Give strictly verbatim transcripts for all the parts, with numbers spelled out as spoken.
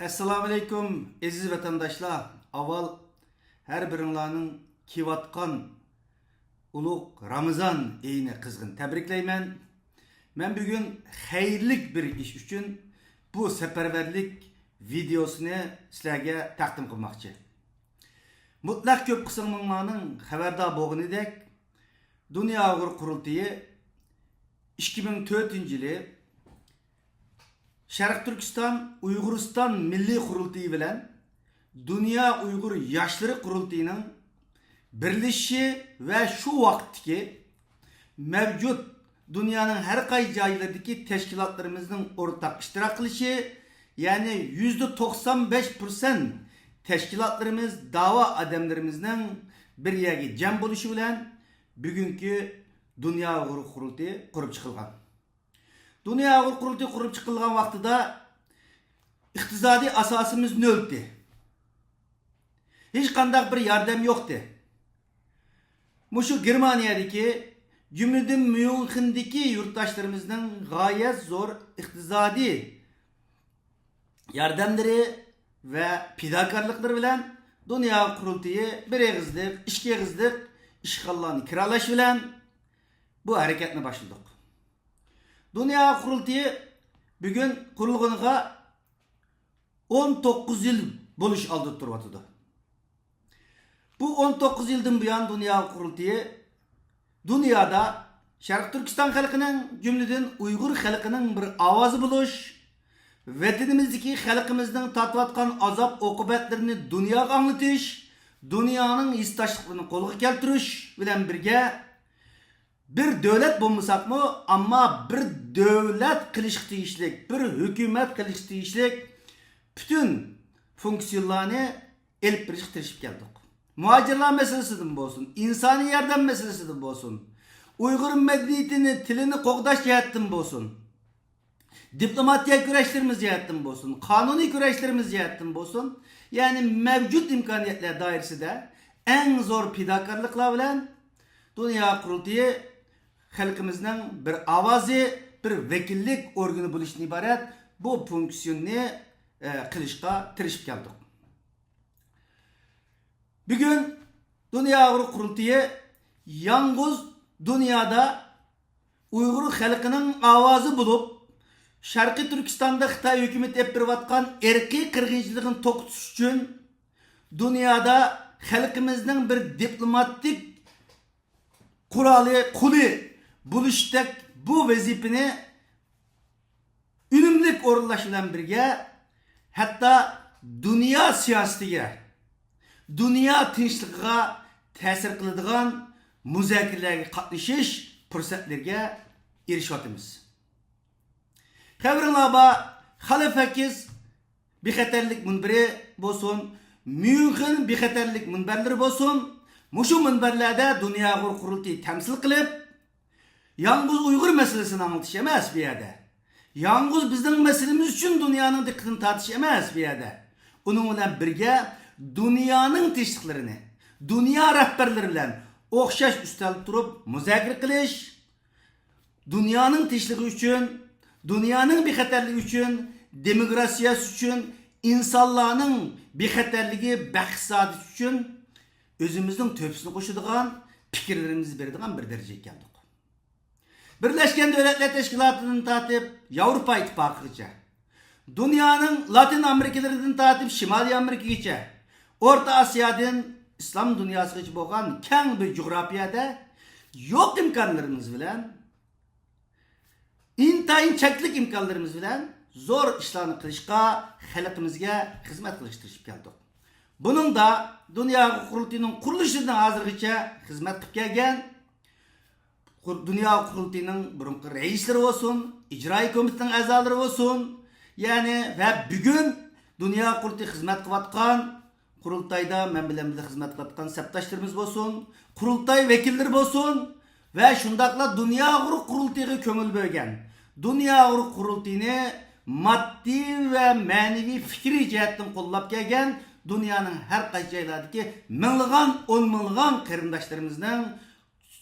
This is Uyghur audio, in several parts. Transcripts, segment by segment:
ئەسسالامۇئەلەيكۇم، ئەزىز ۋەتەنداشلار. ئاۋۋال ھەر بىرىڭلارنىڭ كېلىۋاتقان ئۇلۇغ رامىزان ئېيىنى قىزغىن تەبرىكلەيمەن. مەن بۈگۈن خەيرلىك بىر ئىش ئۈچۈن بۇ سەپەرۋەرلىك ۋىدېئوسىنى سىلەرگە تەقدىم قىلماقچى. مۇتلەق كۆپ قىسمىڭلارنىڭ خەۋەردار بولغىنىدەك، دۇنيا ئۇيغۇر قۇرۇلتىيى ئىككى مىڭ تۆتىنچى يىلى شەرقىي تۈركىستان ئۇيغۇرىستان مىللىي قۇرۇلتىيى بىلەن دۇنيا ئۇيغۇر ياشلىرى قۇرۇلتىيىنىڭ بىرلىشىشى ۋە شۇ ۋاقىتتىكى مەۋجۇت دۇنيانىڭ ھەر قايسى جايلىرىدىكى تەشكىلاتلىرىمىزنىڭ ئورتاق ئىشتىراك قىلىشى، يەنى يۈزدە توقسان بەش پىرسەنت تەشكىلاتلىرىمىز، داۋا ئادەملىرىمىزنىڭ بىر يەرگە جەم بولۇشى بىلەن بۈگۈنكى دۇنيا ئۇيغۇر قۇرۇلتىيى قۇرۇپ چىقىلغان. دۇنيا ئۇيغۇر قۇرۇلتىيى قۇرۇپ چىقىلغان ۋاقتىدا ئىقتىسادىي ئاساسىمىز نۆلتى. ھېچقانداق بىر ياردەم يوقتى. مۇشۇ گېرمانىيەدىكى، جۈملىدىن ميۇنخېندىكى يۇرتداشلىرىمىزنىڭ غايەت زور ئىقتىسادىي ياردەملىرى ۋە پىداكارلىقلىرى بىلەن دۇنيا قۇرۇلتىيى بىر ئېغىزلىق، ئىككى ئېغىزلىق ئىشخانىلارنى كىرالاش بىلەن بۇ ھەرىكەتنى باشلىدۇق. دۇنيا قۇرۇلتىيى بۈگۈن قۇرۇلغىنىغا ئون توققۇز يىل بولۇش ئالدىدا تۇرۇۋاتىدۇ. بۇ ئون توققۇز يىلدىن بۇيان دۇنيا قۇرۇلتىيى دۇنيادا شەرقىي تۈركىستان خەلقىنىڭ، جۈملىدىن ئۇيغۇر خەلقىنىڭ بىر ئاۋازى بولۇش، ۋەتىنىمىزدىكى خەلقىمىزنىڭ تارتىۋاتقان ئازاب-ئوقۇبەتلىرىنى دۇنياغا ئاڭلىتىش، دۇنيانىڭ ھېسداشلىقلىرىنى قولغا كەلتۈرۈش بىلەن بىرگە، بىر دۆلەت بولمىساقمۇ، ئەمما بىر دۆلەت قىلىشقا تېگىشلىك، بىر ھۆكۈمەت قىلىشقا تېگىشلىك پۈتۈن فۇنكسىيونلارنى ئېلىپ بېرىشقا تىرىشىپ كەلدۇق. مۇھاجىرلار مەسىلىسىدىن بولسۇن، ئىنسانىي ياردەم مەسىلىسىدىن بولسۇن، ئۇيغۇر مەدەنىيىتىنى، تىلىنى قوغداش جەھەتتىن بولسۇن، دىپلوماتىيە كۈرەشلىرىمىز جەھەتتىن بولسۇن، قانۇنىي كۈرەشلىرىمىز جەھەتتىن بولسۇن، يەنى مەۋجۇت ئىمكانىيەتلەر دائىرىسىدە ئەڭ زور پىداكارلىقلار بىلەن دۇنيا قۇرۇلتىيى خەلقىمىزنىڭ بىر ئاۋازى، بىر ۋەكىللىك ئورگىنى بولۇشتىن ئىبارەت بۇ فۇنكسىيوننى، ئە، قىلىشقا تىرىشىپ كەلدۇق. بۈگۈن دۇنيا ئۇيغۇر قۇرۇلتىيى يالغۇز دۇنيادا ئۇيغۇر خەلقىنىڭ ئاۋازى بولۇپ، شەرقىي تۈركىستاندا خىتاي ھۆكۈمىتى ئېلىپ بېرىۋاتقان ئىرقىي قىرغىنچىلىقىنى توختىتىش ئۈچۈن دۇنيادا خەلقىمىزنىڭ بىر دىپلوماتىك قورالى، قولى بولۇشتەك بۇ ۋەزىپىنى ئۈنۈملۈك ئورۇنلاش بىلەن بىرگە، ھەتتا دۇنيا سىياسىتىگە، دۇنيا تىنچلىقىغا تەسىر قىلىدىغان مۇزاكىرىلەرگە قاتنىشىش پۇرسەتلىرىگە ئېرىشىۋاتىمىز. خەۋىرىڭلار بار، خەلىپە كىز بىخەتەرلىك مۇنبىرى بولسۇن، ميۇنخېن بىخەتەرلىك مۇنبەرلىرى بولسۇن، مۇشۇ مۇنبەرلەردە دۇنيا ئۇيغۇر قۇرۇلتىيى تەمسىل قىلىپ، يالغۇز ئۇيغۇر مەسىلىسىنى ئاڭلىتىش ئەمەس بۇ يەردە. يالغۇز بىزنىڭ مەسىلىمىز ئۈچۈن دۇنيانىڭ دىققىتىنى تارتىش ئەمەس بۇ يەردە. ئۇنىڭ بىلەن بىرگە دۇنيانىڭ تىنچلىقلىرىنى، دۇنيا رەھبەرلىرى بىلەن ئوخشاش ئۈستەلدە تۇرۇپ مۇزاكىرە قىلىش، دۇنيانىڭ تىنچلىقى ئۈچۈن، دۇنيانىڭ بىخەتەرلىكى ئۈچۈن، دېموكراتىيەسى ئۈچۈن، ئىنسانلارنىڭ بىخەتەرلىكى، بەخت-سائادىتى ئۈچۈن ئۆزىمىزنىڭ تۆھپىسىنى قوشىدىغان، پىكىرلىرىمىزنى بېرىدىغان بىر دەرىجىگە كەلدۇق. بىرلەشكەن دۆلەتلەر تەشكىلاتىدىن تارتىپ ياۋروپا ئىتتىپاقىغىچە، دۇنيانىڭ لاتىن ئامېرىكىلىرىدىن تارتىپ شىمالىي ئامېرىكىغىچە، ئورتا ئاسىيادىن ئىسلام دۇنياسىغىچە بولغان كەڭ بىر جۇغراپىيەدە يوق ئىمكانلىرىمىز بىلەن، ئىنتايىن چەكلىك ئىمكانلىرىمىز بىلەن زور ئىشلارنى قىلىشقا، خەلقىمىزگە خىزمەت قىلىشقا تىرىشىپ كەلدۇق. بۇنىڭدا دۇنيا قۇرۇلتىيىنىڭ قۇرۇلۇشىدىن ھازىرغىچە خىزمەت قىلىپ كەلگەن قۇر-، دۇنيا قۇرۇلتىيىنىڭ بۇرۇنقى رەئىسلىرى بولسۇن، ئىجرائىي كومىتېتنىڭ ئەزالىرى بولسۇن، يەنى ۋە بۈگۈن دۇنيا قۇرۇلتىيى خىزمەت قىلىۋاتقان، قۇرۇلتايدا مەن بىلەن بىللە خىزمەت قىلىۋاتقان سەپداشلىرىمىز بولسۇن، قۇرۇلتاي ۋەكىللىرى بولسۇن ۋە شۇنداقلا دۇنيا ئۇيغۇر قۇرۇلتىيىغا كۆڭۈل بۆلگەن، دۇنيا ئۇيغۇر قۇرۇلتىيىنى ماددىي ۋە مەنىۋى پىكرىي جەھەتتىن قوللاپ كەلگەن دۇنيانىڭ ھەر قايسى جايلارىدىكى مىڭلىغان، ئون مىڭلىغان قېرىنداشلىرىمىزنىڭ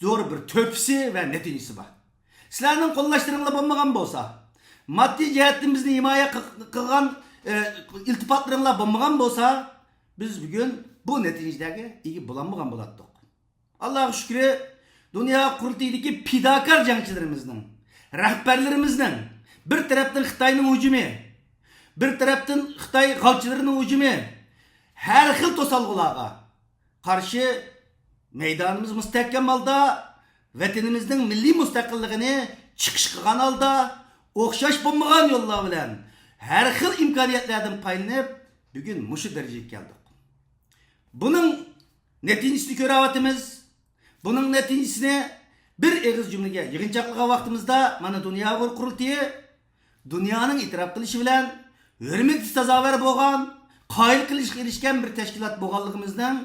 زور بىر تۆھپىسى ۋە نەتىجىسى بار. سىلەرنىڭ قوللاشلىرىڭلار بولمىغان بولسا، ماددىي جەھەتتىن بىزنى ھىمايە قىل-، قىلغان ئە، ئىلتىپاتلىرىڭلار بولمىغان بولسا، بىز بۈگۈن بۇ نەتىجىلەرگە ئىگە بولالمىغان بولاتتۇق. ئاللاغا شۈكرى، دۇنيا قۇرۇلتىيىدىكى پىداكار جەڭچىلىرىمىزنىڭ، رەھبەرلىرىمىزنىڭ، بىر تەرەپتىن خىتاينىڭ ھۇجۇمى، بىر تەرەپتىن خىتاي غالچىلىرىنىڭ ھۇجۇمى، ھەر خىل توسالغۇلارغا قارشى مەيدانىمىز مۇستەھكەم ھالدا، ۋەتىنىمىزنىڭ مىللىي مۇستەقىللىقىنى چىقىش قىلغان ھالدا، ئوخشاش بولمىغان يوللار بىلەن ھەر خىل ئىمكانىيەتلەردىن پايدىلىنىپ، بۈگۈن مۇشۇ دەرىجىگە كەلدۇق. بۇنىڭ نەتىجىسىنى كۆرۈۋاتىمىز. بۇنىڭ نەتىجىسىنى بىر ئېغىز جۈملىگە يىغىنچاقلىغان ۋاقتىمىزدا، مانا، دۇنيا ئۇيغۇر قۇرۇلتىيى دۇنيانىڭ ئېتىراپ قىلىشى بىلەن ھۆرمىتى سازاۋەر بولغان، قايىل قىلىشقا ئېرىشكەن بىر تەشكىلات بولغانلىقىمىزنىڭ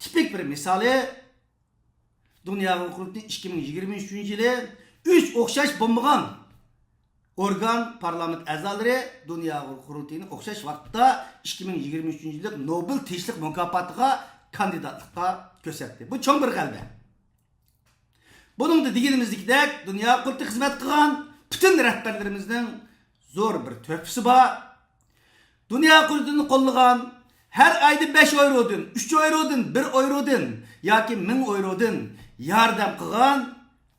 تىپىك بىر مىسالى. دۇنيا ئۇيغۇر قۇرۇلتىيى ئىككى مىڭ يىگىرمە ئۈچىنچى يىلى ئۈچ ئوخشاش بولمىغان ئورگان، پارلامېنت ئەزالىرى دۇنيا ئۇيغۇر قۇرۇلتىيىنى ئوخشاش ۋاقىتتا ئىككى مىڭ يىگىرمە ئۈچىنچى يىللىق نوبېل تىنچلىق مۇكاپاتىغا كاندىداتلىققا كۆرسەتتى. بۇ چوڭ بىر غەلىبە. بۇنىڭدا دېگىنىمىزدىكىدەك، دۇنيا قۇرۇلتىيى خىزمەت قىلغان پۈتۈن رەھبەرلىرىمىزنىڭ زور بىر تۆھپىسى بار. دۇنيا قۇرۇلتىيىنى قوللىغان، ھەر ئايدا بەش ئايرودىن، ئۈچ ئايرودىن، بىر ئايرودىن ياكى مىڭ ئايرودىن ياردەم قىلغان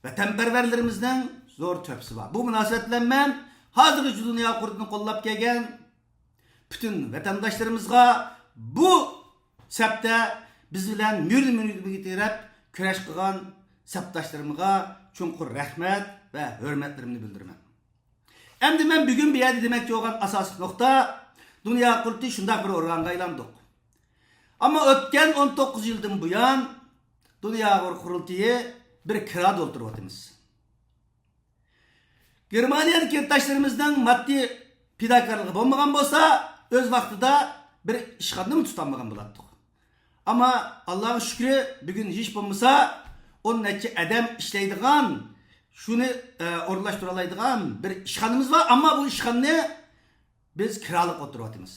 ۋەتەنپەرۋەرلىرىمىزنىڭ زور تۆھپىسى بار. بۇ مۇناسىۋەت بىلەن مەن ھازىرغىچە دۇنيا قۇرۇلتىيىنى قوللاپ كەلگەن پۈتۈن ۋەتەنداشلىرىمىزغا، بۇ سەپتە بىز بىلەن مۈرە-مۈرە تىرەپ كۈرەش قىلغان سەپداشلىرىمغا چوڭقۇر رەھمەت ۋە ھۆرمەتلىرىمنى بىلدۈرىمەن. ئەمدى مەن بۈگۈن بۇ يەردە دېمەكچى بولغان ئاساسلىق نۇقتا، دۇنيا قۇرۇلتىيى شۇنداق بىر ئورگانغا ئايلاندۇق. ئەمما ئۆتكەن ئون توققۇز يىلدىن بۇيان دۇنيا قۇرۇلتىيى بىر كىرادا ئولتۇرۇۋاتىمىز. گېرمانىيەدىكى يۇرتداشلىرىمىزنىڭ ماددىي پىداكارلىقى بولمىغان بولسا، ئۆز ۋاقتىدا بىر ئىشخانىنىمۇ تۇتالمىغان بولاتتۇق. ئەمما ئاللاغا شۈكرى، بۈگۈن ھېچ بولمىسا ئون نەچچە ئادەم ئىشلەيدىغان، شۇنى، ئە، ئورۇنلاشتۇرالايدىغان بىر ئىشخانىمىز بار. ئەمما بۇ ئىشخانىنى بىز كىرالىق ئولتۇرۇۋاتىمىز.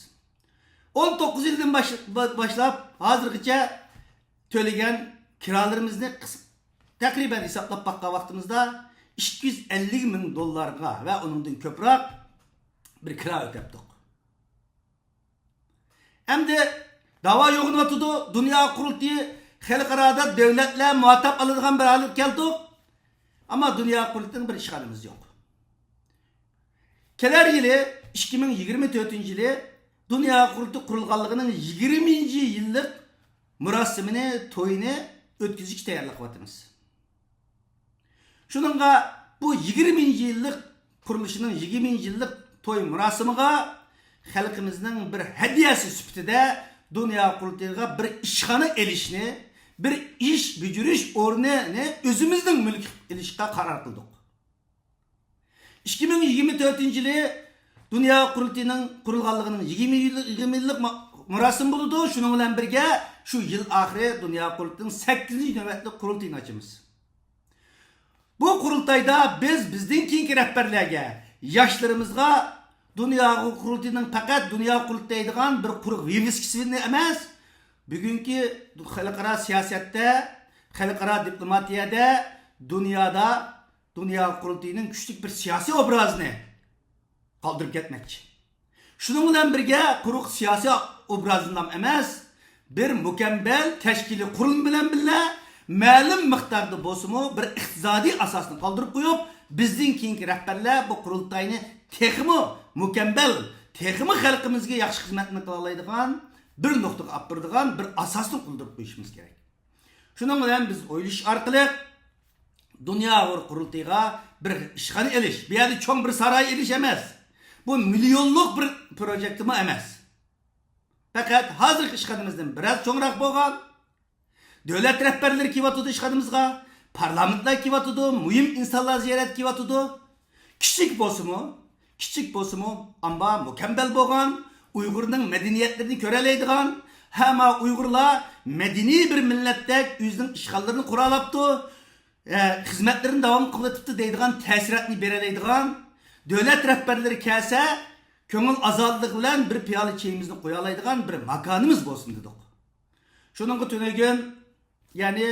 ئون توققۇز يىلدىن باش-، با-، باشلاپ ھازىرغىچە تۆلىگەن كىرالىرىمىزنى قىس-، تەقرىبەن ھېسابلاپ باققان ۋاقتىمىزدا، ئىككى يۈز ئەللىك مىڭ دوللارغا ۋە ئۇنىڭدىن كۆپرەك بىر كىرا ئۆتەپتۇق. ئەمدى داۋا يوغىنىۋاتىدۇ. دۇنيا قۇرۇلتىيى خەلقئارادا دۆلەتلەر مۇھاتاب ئالىدىغان بىر ھالەتكە كەلدۇق. ئەمما دۇنيا قۇرۇلتىيىنىڭ بىر ئىشخانىمىز يوق. كېلەر يىلى، ئىككى مىڭ يىگىرمە تۆتىنچى يىلى دۇنيا قۇرۇلتىيى قۇرۇلغانلىقىنىڭ يىگىرمىنچى يىللىق مۇراسىمىنى، تويىنى ئۆتكۈزۈشكە تەييارلىق قىلىۋاتىمىز. شۇنىڭغا بۇ يىگىرمىنچى يىللىق قۇرۇلۇشىنىڭ يىگىرمىنچى يىللىق توي مۇراسىمىغا خەلقىمىزنىڭ بىر ھەدىيەسى سۈپىتىدە دۇنيا قۇرۇلتىيىغا بىر ئىشخانا ئېلىشنى، بىر ئىش بېجىرىش ئورنىنى ئۆزىمىزنىڭ مۈلكى قىلىپ ئېلىشقا قارار قىلدۇق. ئىككى مىڭ يىگىرمە تۆتىنچى يىلى دۇنيا قۇرۇلتىيىنىڭ قۇرۇلغانلىقىنىڭ يىگىرمە يىللىق، يىگىرمە يىللىق ما-، مۇراسىمى بولىدۇ. شۇنىڭ بىلەن بىرگە شۇ يىل ئاخىرى دۇنيا قۇرۇلتىيىنىڭ سەككىزىنچى نۆۋەتلىك قۇرۇلتىيىنى ئاچىمىز. بۇ قۇرۇلتايدا بىز بىزدىن كېيىنكى رەھبەرلەرگە، ياشلىرىمىزغا دۇنيا قۇرۇلتىيىنىڭ پەقەت دۇنيا قۇرۇلتىيى دەيدىغان بىر قۇرۇق ۋىۋىسكىسىنى ئەمەس، بۈگۈنكى خەلقئارا سىياسەتتە، خەلقئارا دىپلوماتىيەدە، دۇنيادا دۇنيا قۇرۇلتىيىنىڭ كۈچلۈك بىر سىياسىي ئوبرازىنى قالدۇرۇپ كەتمەكچى. شۇنىڭ بىلەن بىرگە، قۇرۇق سىياسىي ئوبرازىنىلا ئەمەس، بىر مۇكەممەل تەشكىلىي قۇرۇلما بىلەن بىللە، مەلۇم مىقداردا بولسىمۇ بىر ئىقتىسادىي ئاساسنى قالدۇرۇپ قويۇپ، بىزدىن كېيىنكى رەھبەرلەر بۇ قۇرۇلتاينى تېخىمۇ مۇكەممەل، تېخىمۇ خەلقىمىزگە ياخشى خىزمەتنى قىلالايدىغان بىر نۇقتىغا ئاپىرىدىغان بىر ئاساسنى قالدۇرۇپ قويۇشىمىز كېرەك. شۇنىڭ بىلەن بىز ئويلىشىش ئارقىلىق دۇنيا ئۇيغۇر قۇرۇلتىيىغا بىر ئىشخانا ئېلىش، بۇ يەردە چوڭ بىر ساراي ئېلىش ئەمەس. بۇ مىليونلۇق بىر پروژېكتمۇ ئەمەس. پەقەت ھازىرقى ئىشخانىمىزدىن بىراز چوڭراق بولغان، دۆلەت رەھبەرلىرى كېلىۋاتىدۇ ئىشخانىمىزغا، پارلامېنتلار كېلىۋاتىدۇ، مۇھىم ئىنسانلار زىيارەت كېلىۋاتىدۇ. كىچىك بولسىمۇ، كىچىك بولسىمۇ، ئەمما مۇكەممەل بولغان، ئۇيغۇرنىڭ مەدەنىيەتلىرىنى كۆرەلەيدىغان، ھەمما ئۇيغۇرلار مەدەنىي بىر مىللەتتەك ئۆزىنىڭ ئىشخانىلىرىنى قۇرالاپتۇ، ئە، خىزمەتلىرىنى داۋام قىلىۋېتىپتۇ دەيدىغان تەسىراتنى بېرەلەيدىغان، دۆلەت رەھبەرلىرى كەلسە، كۆڭۈل ئازادلىقى بىلەن بىر پىيالە چېيىمىزنى قويالايدىغان بىر ماكانىمىز بولسۇن دېدۇق. شۇنىڭغا تۈنۈگۈن، يەنى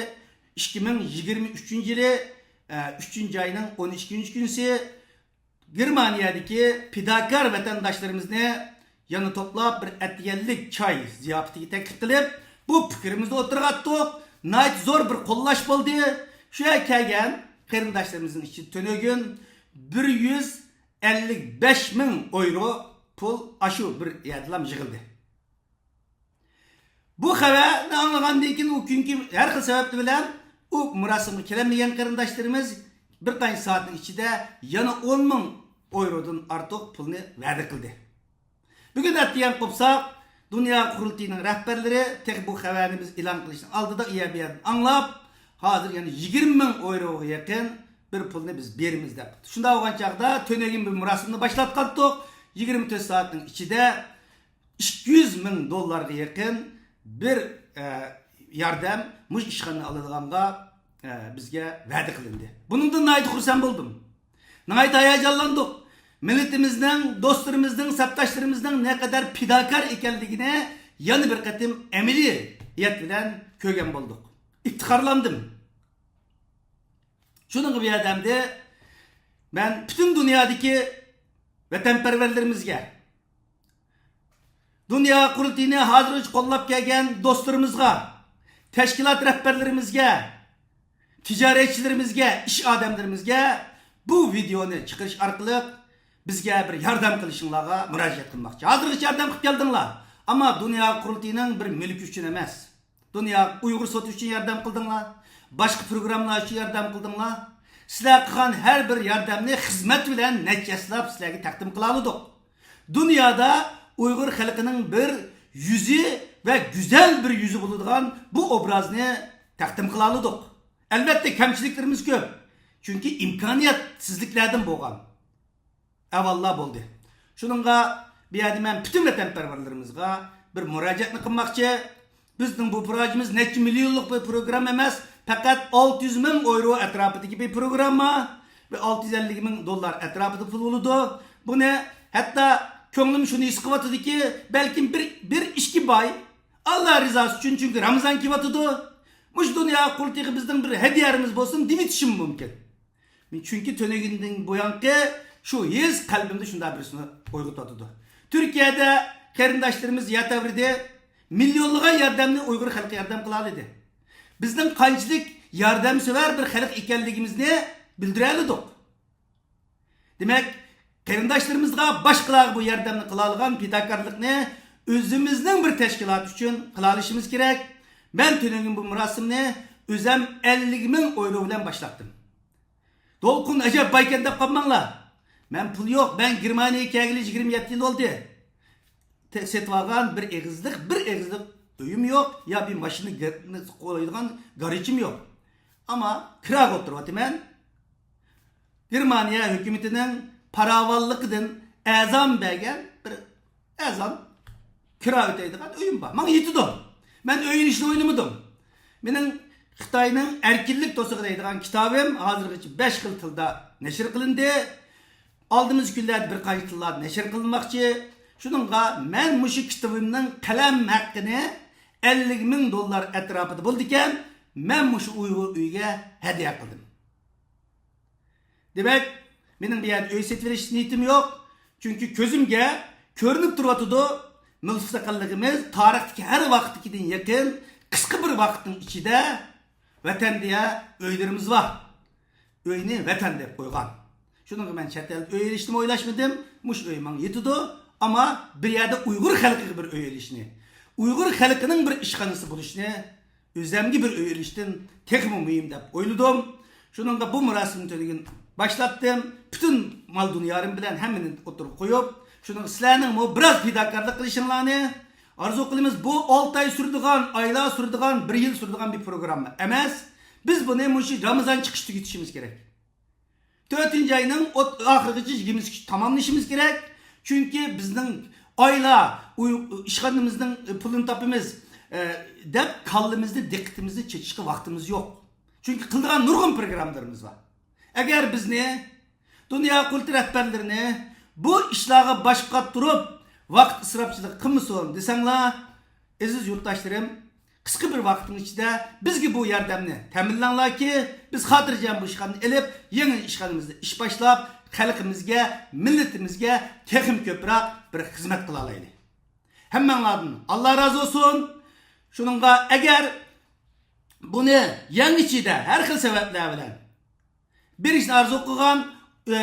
ئىككى مىڭ يىگىرمە ئۈچىنچى يىلى، ئە، ئۈچىنچى ئاينىڭ ئون ئىككىنچى كۈنىسى گېرمانىيەدىكى پىداكار ۋەتەنداشلىرىمىزنى يەنە توپلاپ بىر ئەتىگەنلىك چاي زىياپىتىگە تەكلىپ قىلىپ، بۇ پىكرىمىزنى ئوتتۇرىغا ئاتتۇق. ناھايىتى زور بىر قوللاش بولدى. شۇ يەرگە كەلگەن قېرىنداشلىرىمىزنىڭ ئىچىدە تۈنۈگۈن بىر يۈز ئەللىك بەش مىڭ ئويرو پۇل ئاشۇ بىر يەردىلا يىغىلدى. بۇ خەۋەرنى ئاڭلىغاندىن كېيىن، ئۇ كۈنكى ھەر خىل سەۋەبلەر بىلەن ئۇ مۇراسىمغا كېلەلمىگەن قېرىنداشلىرىمىز بىر قانچە سائەتنىڭ ئىچىدە يەنە ئون مىڭ ئويرودىن ئارتۇق پۇلنى ۋەدە قىلدى. بۈگۈن ئەتىگەن قوپساق، دۇنيا قۇرۇلتىيىنىڭ رەھبەرلىرى تېخى بۇ خەۋەرنى بىز ئېلان قىلىشنىڭ ئالدىدا ئۇ يەر بۇ يەردىن ئاڭلاپ، ھازىر يەنە يىگىرمە مىڭ ئويروغا يېقىن بىر پۇلنى بىز بېرىمىز دەپ. شۇنداق بولغان چاغدا تۈنۈگۈن بىر مۇراسىمنى باشلاتقانتۇق. يىگىرمە تۆت سائەتنىڭ ئىچىدە ئىككى يۈز مىڭ دوللارغا يېقىن بىر، ئە، ياردەم مۇشۇ ئىشخانىنى ئالىدىغانغا، ئە، بىزگە ۋەدە قىلىندى. بۇنىڭدىن ناھايىتى خۇرسەن بولدۇم. ناھايىتى ھاياجانلاندۇق. مىللىتىمىزنىڭ، دوستلىرىمىزنىڭ، سەپداشلىرىمىزنىڭ نەقەدەر پىداكار ئىكەنلىكىنى يەنە بىر قېتىم ئەمەلىيەت بىلەن كۆرگەن بولدۇق. ئىپتىخارلاندىم. شۇنىڭغا بۇ يەردە ئەمدى مەن پۈتۈن دۇنيادىكى ۋەتەنپەرۋەرلىرىمىزگە، دۇنيا قۇرۇلتىيىنى ھازىرغىچە قوللاپ كەلگەن دوستلىرىمىزغا، تەشكىلات رەھبەرلىرىمىزگە، تىجارەتچىلىرىمىزگە، ئىش ئادەملىرىمىزگە بۇ ۋىدېئونى چىقىرىش ئارقىلىق بىزگە بىر ياردەم قىلىشىڭلارغا مۇراجىئەت قىلماقچى. ھازىرغىچە ياردەم قىلىپ كەلدىڭلار. ئەمما دۇنيا قۇرۇلتىيىنىڭ بىر مۈلكى ئۈچۈن ئەمەس. دۇنيا ئۇيغۇر سوتى ئۈچۈن ياردەم قىلدىڭلار. باشقا پروگراممىلار ئۈچۈن ياردەم قىلدىڭلار. سىلەر قىلغان ھەر بىر ياردەمنى خىزمەت بىلەن نەچچە ھەسسىلەپ سىلەرگە تەقدىم قىلالىدۇق. دۇنيادا ئۇيغۇر خەلقىنىڭ بىر يۈزى ۋە گۈزەل بىر يۈزى بولىدىغان بۇ ئوبرازنى تەقدىم قىلالىدۇق. ئەلۋەتتە، كەمچىلىكلىرىمىز كۆپ. چۈنكى ئىمكانىيەتسىزلىكلەردىن بولغان ئەھۋاللار بولدى. شۇنىڭغا بۇ يەردە مەن پۈتۈن ۋەتەنپەرۋەرلىرىمىزغا بىر مۇراجىئەتنى قىلماقچى. بىزنىڭ بۇ پروژىمىز نەچچە مىليونلۇق بىر پروگرامما ئەمەس، پەقەت ئالتە يۈز مىڭ ئويرو ئەتراپىدىكى بىر پروگرامما. بىر ئالتە يۈز ئەللىك مىڭ دوللار ئەتراپىدا پۇل بولىدۇ. بۇنى ھەتتا كۆڭلۈم شۇنى ھېس قىلىۋاتىدۇكى، بەلكىم بىر، بىر ئىككى باي، ئاللا رىزاسى ئۈچۈن، چۈنكى رامىزان كېلىۋاتىدۇ، مۇشۇ دۇنيا قۇرۇلتىيىغا بىزنىڭ بىر ھەدىيەمىز بولسۇن دېيىۋېتىشىم مۇمكىن. چۈنكى تۈنۈگۈندىن بۇيانقى شۇ ھېس قەلبىمدە شۇنداق بىرسىنى ئويغىتىۋاتىدۇ. تۈركىيەدە قېرىنداشلىرىمىز ياتاۋېرىدى، مىليونلىغان ياردەمنى ئۇيغۇر خەلقى ياردەم قىلالىدى. بىزنىڭ قانچىلىك ياردەمسېۋەر بىر خەلق ئىكەنلىكىمىزنى بىلدۈرەلىدۇق. دېمەك، قېرىنداشلىرىمىزغا، باشقىلارغا بۇ ياردەمنى قىلالىغان پىداكارلىقنى ئۆزىمىزنىڭ بىر تەشكىلات ئۈچۈن قىلالىشىمىز كېرەك. مەن تۈنۈگۈن بۇ مۇراسىمنى ئۆزەم ئەللىك مىڭ ئويرو بىلەن باشلاتتىم. دولقۇن ئەجەب بايكەن دەپ قالماڭلار. مەن پۇل يوق، مەن گېرمانىيەگە كەلگىلى يىگىرمە يەتتە يىل بولدى. تە-، سېتىۋالغان بىر ئېغىزلىق، بىر ئېغىزلىق ئۆيۈم يوق، يا بىر ماشىنا گە-، قويىدىغان گاراژىم يوق. ئەمما كىراغا ئولتۇرۇۋاتىمەن. گېرمانىيە ھۆكۈمىتىنىڭ پاراۋانلىقىدىن ئەرزان بەرگەن بىر ئەرزان كىرا ئۆتەيدىغان ئۆيۈم بار. ماڭا يېتىدۇ. مەن ئۆي ئېلىشنى ئويلىمىدىم. مېنىڭ خىتاينىڭ ئەركىنلىك توسۇقى دەيدىغان كىتابىم ھازىرغىچە بەش خىل تىلدا نەشر قىلىندى. ئالدىمىزدىكى كۈنلەردە بىر قانچە تىللاردا نەشر قىلىنماقچى. شۇنىڭغا مەن مۇشۇ كىتابىمنىڭ قەلەم ھەققىنى ئەللىك مىڭ دوللار ئەتراپىدا بولىدىكەن، مەن مۇشۇ ئۇيغۇر ئۆيىگە ھەدىيە قىلدىم. دېمەك، مېنىڭ بۇ يەردە ئۆي سېتىۋېلىش نىيىتىم يوق. چۈنكى كۆزۈمگە كۆرۈنۈپ تۇرۇۋاتىدۇ، مۇستەقىللىقىمىز تارىختىكى ھەر ۋاقىتتىكىدىن يېقىن، قىسقا بىر ۋاقىتنىڭ ئىچىدە ۋەتەندە ئۆيلىرىمىز بار. ئۆينى ۋەتەن دەپ قويغان. شۇنىڭغا مەن چەت ئەلدە ئۆي ئېلىشنىمۇ ئويلاشمىدىم. مۇشۇ ئۆي ماڭا يېتىدۇ. ئەمما بىر يەردە ئۇيغۇر خەلقىگە بىر ئۆي ئېلىشنى، ئۇيغۇر خەلقىنىڭ بىر ئىشخانىسى بولۇشىنى، ئۆزەمگە بىر ئۆي ئېلىشتىن تېخىمۇ مۇھىم دەپ ئويلىدىم. شۇنىڭغا بۇ مۇراسىمنى تۈنۈگۈن باشلاتتىم. پۈتۈن مال دۇنيالىرىم بىلەن ھەممىنى ئوتتۇرىغا قويۇپ، شۇنىڭغا سىلەرنىڭمۇ بىراز پىداكارلىق قىلىشىڭلارنى ئارزۇ قىلىمىز. بۇ ئالتە ئاي سۈرىدىغان، ئايلار سۈرىدىغان، بىر يىل سۈرىدىغان بىر پروگرامما ئەمەس. بىز بۇنى مۇشۇ رامىزان چىقىشى تۈگىتىشىمىز كېرەك. تۆتىنچى ئاينىڭ ئوت-، ئاخىرىغىچە يىگىرمە ئىككى تاماملىشىمىز كېرەك. چۈنكى بىزنىڭ ئايلار ئۇي-، ئىشخانىمىزنىڭ پۇلىنى تاپىمىز، ئە، دەپ كاللىمىزنى، دىققىتىمىزنى چېچىشقا ۋاقتىمىز يوق. چۈنكى قىلىدىغان نۇرغۇن پروگراممىلىرىمىز بار. ئەگەر بىزنى، دۇنيا قۇرۇلتىيى رەھبەرلىرىنى بۇ ئىشلارغا باش قاتتۇرۇپ، ۋاقىت ئىسراپچىلىقى قىلمىسۇن دېسەڭلار، ئەزىز يۇرتداشلىرىم، قىسقا بىر ۋاقىتنىڭ ئىچىدە بىزگە بۇ ياردەمنى تەمىنلەڭلاركى، بىز خاتىرجەم بۇ ئىشخانىنى ئېلىپ، يېڭى ئىشخانىمىزدا ئىش باشلاپ، خەلقىمىزگە، مىللىتىمىزگە تېخىمۇ كۆپرەك بىر خىزمەت قىلالايلى. ھەممەڭلاردىن ئاللا رازى بولسۇن. شۇنىڭغا ئەگەر بۇنى يەڭگىچىدە ھەر خىل سەۋەبلەر بىلەن بېرىشنى ئارزۇ قىلغان، ئە،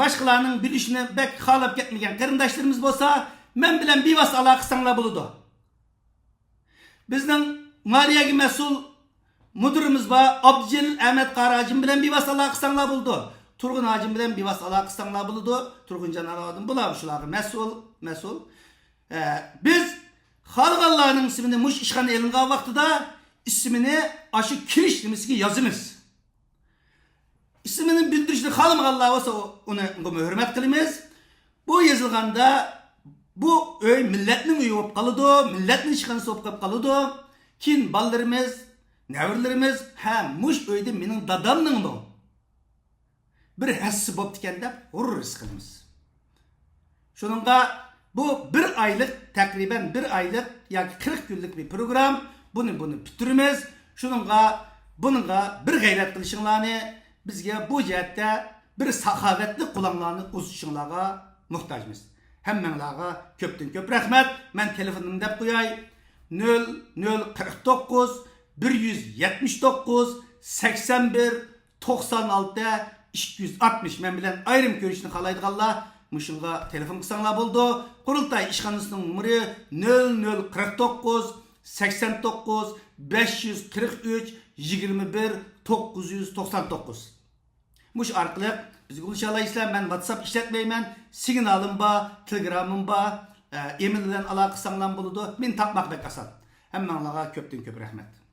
باشقىلارنىڭ بىلىشىنى بەك خالاپ كەتمىگەن قېرىنداشلىرىمىز بولسا، مەن بىلەن بىۋاسىتە ئالاقە قىلساڭلار بولىدۇ. بىزنىڭ مالىيەگە مەسئۇل مۇدىرىمىز بار، ئابدۇجېلىل ئەمەت قارى ھاجىم بىلەن بىۋاسىتە ئالاقە قىلساڭلار بولىدۇ. تۇرغۇن ھاجىم بىلەن بىۋاسىتە ئالاقە قىلساڭلار بولىدۇ. تۇرغۇنجان ئالاۋۇدۇن، بۇلار شۇلارغا مەسئۇل، مەسئۇل. ئە، بىز خالىغانلارنىڭ ئىسمىنى مۇشۇ ئىشخانا ئېلىنغان ۋاقتىدا ئىسمىنى ئاشۇ كىرىش نېمىسىگە يازىمىز. ئىسمىنى بىلدۈرۈشنى خالىمىغانلار بولسا، ئۇنى ھۆرمەت قىلىمىز. بۇ يېزىلغاندا بۇ ئۆي مىللەتنىڭ ئۆيى بولۇپ قالىدۇ، مىللەتنىڭ ئىشخانىسى بولۇپ قېلىپ قالىدۇ. كېيىن بالىلىرىمىز، نەۋرىلىرىمىز، ھە، مۇشۇ ئۆيدە مېنىڭ دادامنىڭمۇ بىر ھەسسىسى بوپتىكەن دەپ غۇرۇر ھېس قىلىمىز. شۇنىڭغا بۇ بىر ئايلىق، تەقرىبەن بىر ئايلىق ياكى قىرىق كۈنلۈك بىر پروگرام. بۇنى، بۇنى پۈتتۈرىمىز. شۇنىڭغا، بۇنىڭغا بىر غەيرەت قىلىشىڭلارنى، بىزگە بۇ جەھەتتە بىر ساخاۋەتلىك قولۇڭلارنى ئۇزىتىشىڭلارغا موھتاجمىز. ھەممەڭلارغا كۆپتىن كۆپ رەھمەت. مەن تېلېفونۇمنى دەپ قوياي. نۆل نۆل قىرىق توققۇز، بىر يۈز يەتمىش توققۇز، سەكسەن بىر، توقسان ئالتە، ئىككى يۈز ئاتمىش. مەن بىلەن ئايرىم كۆرۈشۈشنى خالايدىغانلار مۇشۇنىڭغا تېلېفون قىلساڭلار بولىدۇ. قۇرۇلتاي ئىشخانىسىنىڭ نومۇرى نۆل نۆل قىرىق توققۇز، سەكسەن توققۇز، بەش يۈز قىرىق ئۈچ، يىگىرمە بىر، توققۇز يۈز توقسان توققۇز. مۇشۇ ئارقىلىق بىزگە ئۇلىشالايسىلەر. مەن ۋاتساپ ئىشلەتمەيمەن. سىگنالىم بار، تېلېگرامىم بار. ئە، ئېمېل بىلەن ئالاقە قىلساڭلار بولىدۇ. مېنى تاپماق بەك ئاسان. ھەممەڭلارغا كۆپتىن كۆپ رەھمەت.